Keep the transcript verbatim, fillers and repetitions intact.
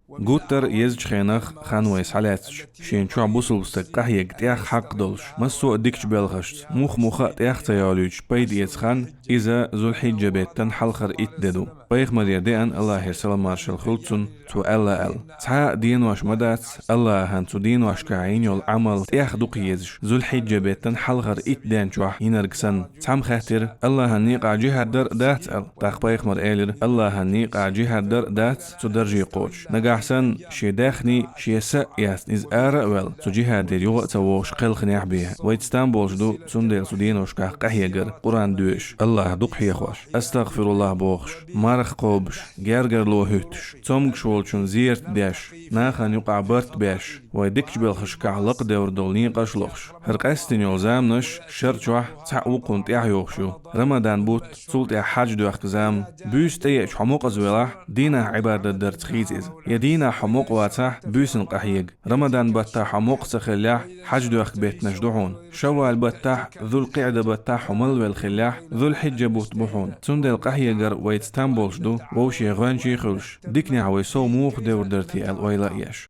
Гуттар а езачу хенах хан вай схьалаьцча, шен чохь бусалба стаг къахьега тӀех хьакъ долуш, массо а дикачу белхашца, мух-муха а тӀех ца йолуьйтуш пайда эца хан, иза Зулхьиджа беттан хьалхара итт де ду. Пайхамаре деана, Аллахера салам-маршалла хуьлда цунна, цо аьлла аьлла: «Цхьа а денош ма дац, Аллахьан цу деношкахь йина йолу Ӏамал тӀех дукха езаш, Зулхьиджа беттан хьалхара итт ден чохь йинарг санна». Цхьамма хаьттира: «Аллахьан некъахь джихӀад дар а дац?» аьлла. ТӀаккха пайхамар элира: «Аллахьан некъахь джихӀад дар а дац, цу дарже кхочуш. Нагахь санна шен даьхний, шен са а эцна, иза ара а ваьлла, цу джихӀадера юха а ца вогӀуш кхелхинехь бен». Вайца там болуш ду цундела цу деношкахь къахьегар, Къуръан доьшуш, Аллахь дукха хьехош, астагӀфируллахӀ бохуш, марха кхобуш, гергарло хӀуьттуш, цомгуш волчун зерат деш, нахана юкъахь барт беш, вай дикачу белхашкахь лакхадевр долу некъаш лохуш. ХӀара къаьсттина йолу заманаш шар чохь цхьаъ вукхунна тӀаьхьа йогӀуш ю. Рамадан бутт, цул тӀаьхьа хьаьж доьхку зама. Буьйса тӀееача хьо мукъаза велахь, дийнахь Ӏибадат дарца хийца иза. Я дийнахь хьо мукъа вацахь, буьйсанна къахьега. Рамадан баттахь хьо мукъа ца хиллехь, хьаьж доьхку беттанаш ду хьуна. Шаввал баттахь, Зулкъиъда баттахь хьо малвелла хиллехь, Зулхьиджа бутт бу хьуна. Цундела къахьегар вайца там болуш ду, вовшийн гӀоьнчий а хуьлуш, диканехь вай сов муха девр дара те аьлла ойла а еш.